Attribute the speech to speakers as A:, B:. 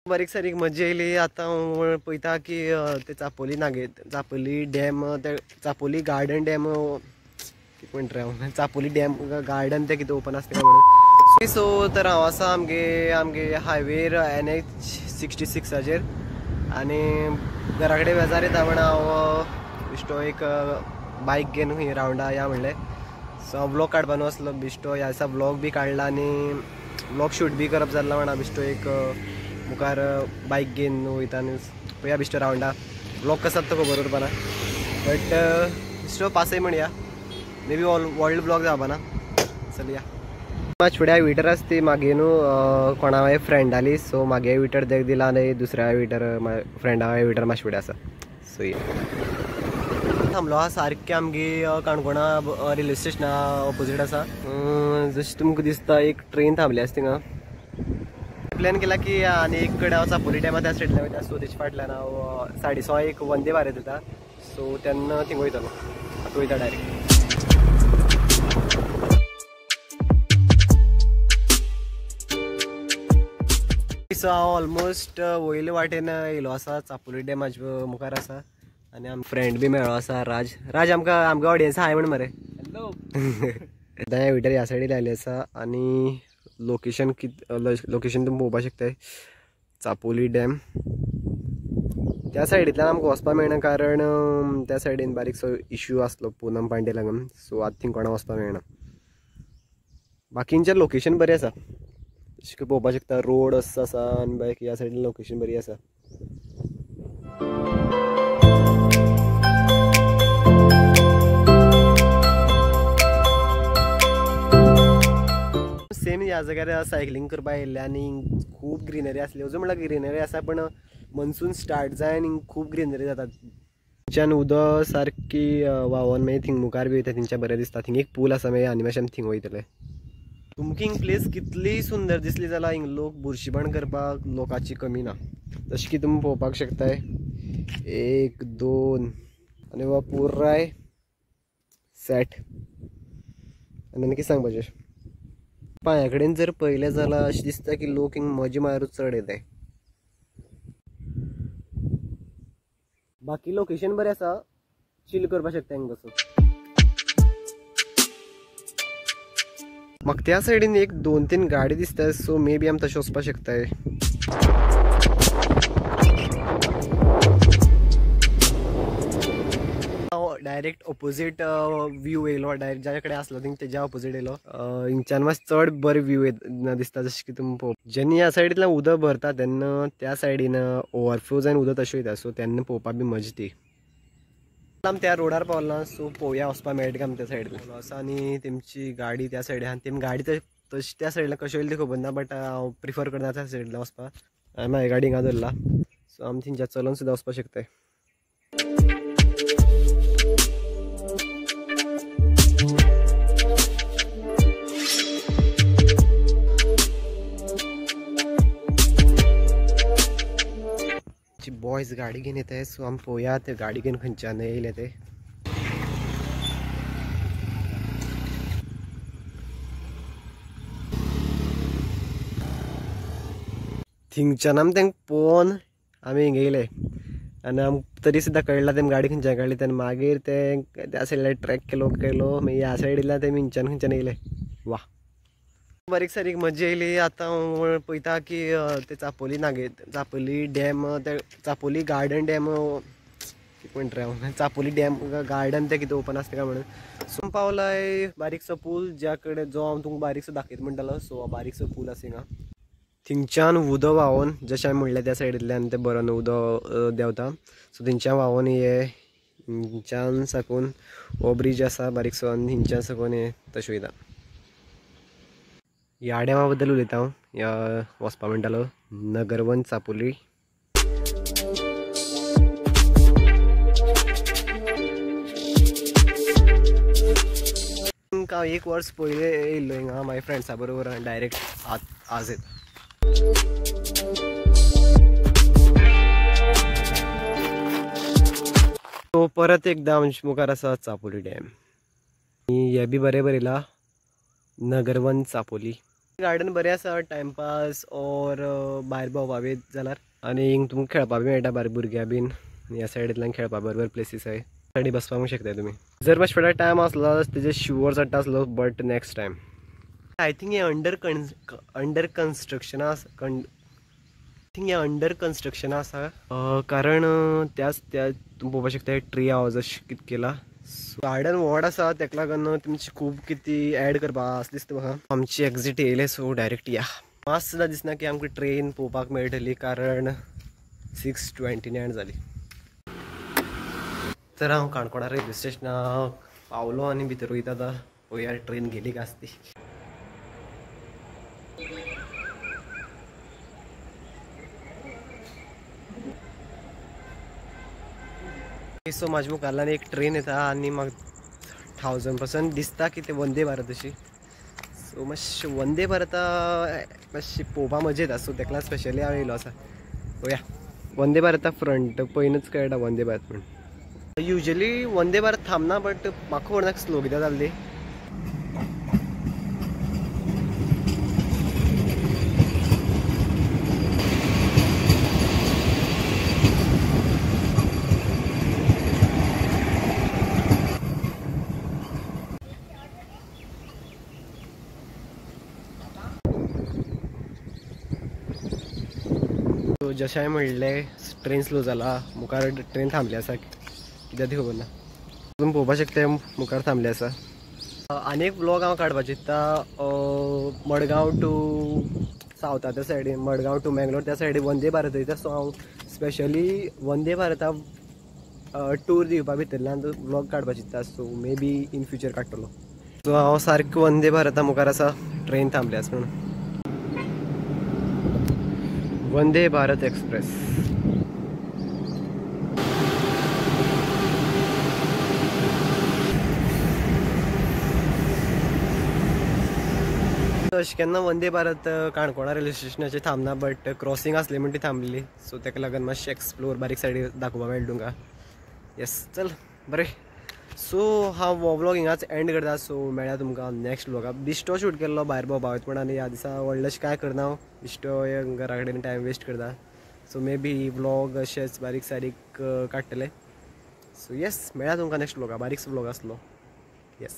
A: बारीक सारीक मजा येयली. आतां हांव पळयता की ते चापोली नागे चापोली डॅम, ते चापोली गार्डन डॅम कितें म्हणटा रे हांव, चापोली डॅम गार्डन ते कितें ओपन आसता म्हणून. सो तर हांव आसा आमगे आमगे हायवेर NH 66 आनी घरा कडेन बेजार येता म्हण हांव बिश्टो एक बायक घेवन खंय रावंडा या म्हणलें. सो हांव ब्लॉग काडपा न्हू आसलो बिश्टो, ह्या दिसा ब्लॉग बी काडला आनी ब्लॉग शूट बी करप जाल्ला म्हण हांव बिश्टो एक मुखार बायक घेवन वयता आनी पळया बिश्टो रावंडा. ब्लॉग कसो तो खबर उरपा ना, बट बिश्टो पासय म्हणया, मे बी व्हडलो ब्लॉग जावपा ना. चलया मातशें फुडें विटर आसा ती मागे न्हू कोणा फ्रेंड आली, सो मागे विटर देख दिला आनी दुसऱ्या विटर फ्रेंडा विटर मातशें फुडें आसा. सो या थांबलो आसा सारकें आमगे काणकोणा रेल्वे स्टेशना ऑपोजीट आसा. जशें तुमकां दिसता एक ट्रेन थांबली आसा थिंगा. प्लॅन केला की आनी एक कडेन हांव चापोली डॅमा त्या सायडींतल्यान वयता, सो तेच्या फाटल्यान हांव 6:30 एक वंदे भारत येता, सो तेन्ना थिंगा वयतलो. आतां वयता डायरेक्ट. सो हांव ऑलमोस्ट वयले वाटेन येयलो आसा, चापोली डॅम म्हाजे मुखार आसा आनी आम फ्रेंड बी मेळ्ळो आसा राज. राज आमकां आमकां ऑडियन्स हाय म्हण मरे.
B: हॅलो.
A: आतां विटर ह्या सायडीन आयले आसा आनी लोकेशन लोकेशन तुमी पळोवपाक शकताय, चापोली डॅम. त्या सायडींतल्यान आमकां वचपाक मेळना कारण त्या सायडीन बारीकसो इश्यू आसलो पूनम पांडे लागून, सो आतां थिंग कोणा वचपाक मेळना. बाकींचें लोकेशन बरें आसा, जशें की पळोवपाक शकता रोड असो आसा आनी बाकी ह्या सायडीन लोकेशन बरी आसा. सेम ह्या जाग्यार सायकलींग करपाक येयल्ले आनी खूब ग्रिनरी आसली. अजून म्हणल्यार ग्रिनरी आसा पण मनसून स्टार्ट जाय आनी खूब ग्रिनरी जाता. थंयच्यान उदक सारकी व्हांवन मागीर थिंग मुखार बी वयता, थिंगच्यान बरें दिसता. थिंग एक पूल आसा, मागीर आनी मातशें आमी थिंग वयतले. तुमकां हिंग प्लेस कितली सुंदर दिसली जाल्यार हिंग लोक बुरशीपण करपाक लोकांची कमी ना. जशें की तुमी पळोवपाक शकताय 1 2 आनी हो पुराय सेट. आनी कितें सांगपाचें, पांया कडेन जर पळयलें जाल्यार अशें दिसता की लोक हिंग मजा मारूच चड येताय. बाकी लोकेशन बरें आसा, चिल करपाक शकता हिंग बसून. म्हाका त्या सायडीन 1 2 3 गाडी दिसता, सो मे बी आमी तशें वचपाक शकताय. डायरेक्ट ऑपोजीट व्यू येयलो, डायरेक्ट ज्या कडेन आसलो थिंग तेज्या ऑपोजीट येयलो. हिंगच्यान मातशें चड बरें व्यू दिसता. जशें की तुमी पळोवप जेन्ना ह्या सायडींतल्यान उदक भरता तेन्ना त्या सायडीन ओवरफ्लो जावन उदक तशें वयता, सो तेन्ना पळोवपाक बी मजा ती. आमी त्या रोडार पावला, सो पळोवया वचपाक मेळटा काय आमी त्या सायडीन आसा. आनी तेमची गाडी त्या सायडीन आनी तेमी गाडी तशी त्या सायडीन कशी येयली ती खबर ना, बट हांव प्रिफर करना त्या सायडीन वचपाक. हांवें म्हाजी गाडी हिंगा दवरला, सो आमी थिंगच्यान चलोन सुद्दां वचपाक शकताय. बॉयज गाडी घेवन येताय, सो आमी पळोवया ते गाडी घेवन खंयच्यान येयले ते. थिंगच्यान आमी तांकां पळोवन आमी हिंगा येयले आनी आमकां तरी सुद्दां कळ्ळा तेमी गाडी खंयच्यान काडली. तेन्ना मागीर ते त्या सायडीन ट्रॅक केलो केलो, मागीर ह्या सायडींतल्यान तेमी हिंगच्यान खंयच्यान येयले. वा बारीक सारीक मजा येयली. आतां हांव पळयता की ते चापोली नागे चापोली डॅम, ते चापोली गार्डन डॅम कितें म्हणटा रे हांव, चापोली डॅम गार्डन ते कितें ओपन आसता काय म्हणून. सो पावलाय बारीकसो पूल ज्या कडेन जो हांव तुमकां बारीकसो दाखयता म्हणटालो, सो बारीकसो पूल आसा हिंगा. थिंगच्यान उदक व्हांवन जशें हांवें म्हणलें त्या सायडींतल्यान तें भरून उदक देंवता, सो थिंगच्यान व्हांवन हे हिंगच्यान साकून हो ब्रीज आसा बारीकसो आनी हिंगच्यान साकून हे तशें वयता. ह्या डॅमा बद्दल उलयता हांव, ह्या वचपा म्हणटालो नगरवन चापोली. हांव 1 वर्स पयलीं येयल्लो हिंगा म्हाज्या फ्रेंड्सा बरोबर आनी डायरेक्ट आज येता. सो परत एकदां आमच्या मुखार आसा चापोली डॅम. हे बी बरें बरयलां नगरवन चापोली. गार्डन बरें आसा टायमपास ऑर भायर भोंवपा बी जाल्यार आनी हिंग तुमकां खेळपा बी मेळटा बारीक भुरग्यां बीन. ह्या सायडींतल्यान खेळपा बरोबर प्लेसीस आहाय, सायडी बसपाक शकता तुमी. जर मातशें फाटल्यान टायम आसलो तेजे शुवर चडटा आसलो, but next time. I think हें अंडर कन्स्ट्रक्शन आसा, थिंग हें अंडर कन्स्ट्रक्शन आसा कारण त्याच त्या तुमी पळोवपाक शकता ट्री हावज अशें कितें केला. गार्डन व्हड आसा तेका लागून तुमची खूब कितें एड करपा आसा दिसता म्हाका. आमची एक्झिट येयले सो डायरेक्ट या. मात सुद्दां दिसना की आमकां ट्रेन पळोवपाक मेळटली कारण 6:29 जाली. तर हांव काणकोणा रेल्वे स्टेशनाक पावलो आनी भितर वयता आतां पळोवया ट्रेन गेली काय आसा ती. सो म्हाज्या मुखारल्यान एक ट्रेन येता आनी म्हाका 1000% दिसता की ते वंदे भारत अशी. सो मातशें वंदे भारता मातशी पळोवपा मजा येता, सो तेका लागून स्पेशली हांव येयलो आसा. पळोवया वंदे भारता फ्रंट पयनूच कळटा वंदे भारत म्हण. युजली वंदे भारत थांबना बट म्हाका खबर ना स्लो कित्याक जाल्ली. जशें हांवें म्हणलें ट्रेन स्लो जाला, मुखार ट्रेन थांबली आसा कित्याक ती खबर ना. तुमी पळोवपाक शकता मुखार थांबली आसा. आनी एक व्लॉग हांव काडपाक चिंत्ता मडगांव टू सावथा त्या सायडीन, मडगांव टू मँगलोर त्या सायडीन वंदे भारत वयता. सो हांव स्पेशली वंदे भारता टूर दिवपा भितरल्यान व्लॉग काडपाक चिंत्ता, so may be in future काडटलो. सो हांव सारकें वंदे भारता मुखार आसा, ट्रेन थांबली आसा म्हणून. वंदे भारत एक्सप्रेस. अशें केन्ना वंदे भारत काणकोणा रेल्वे स्टेशनाचेर थांबना बट क्रॉसिंग आसली म्हण ती थांबली, सो तेका लागून मातशें एक्सप्लोर बारीक सायडी दाखोवपाक मेळटा तुमकां. येस चल बरें. सो हांव हो व्लॉग हिंगाच एंड करता. सो मेळ्या तुमकां नेक्स्ट व्लॉगाक. बिश्टो शूट केल्लो भायर भोंवपा वयता पूण आनी ह्या दिसा व्हडलें कांय करना हांव, बिश्टो घरा कडेन टायम वेस्ट करता. सो मे बी व्लॉग अशेंच बारीक सारीक काडटले. सो येस मेळ्या तुमकां नेक्स्ट व्लॉगाक. बारीक व्लॉग आसलो. येस.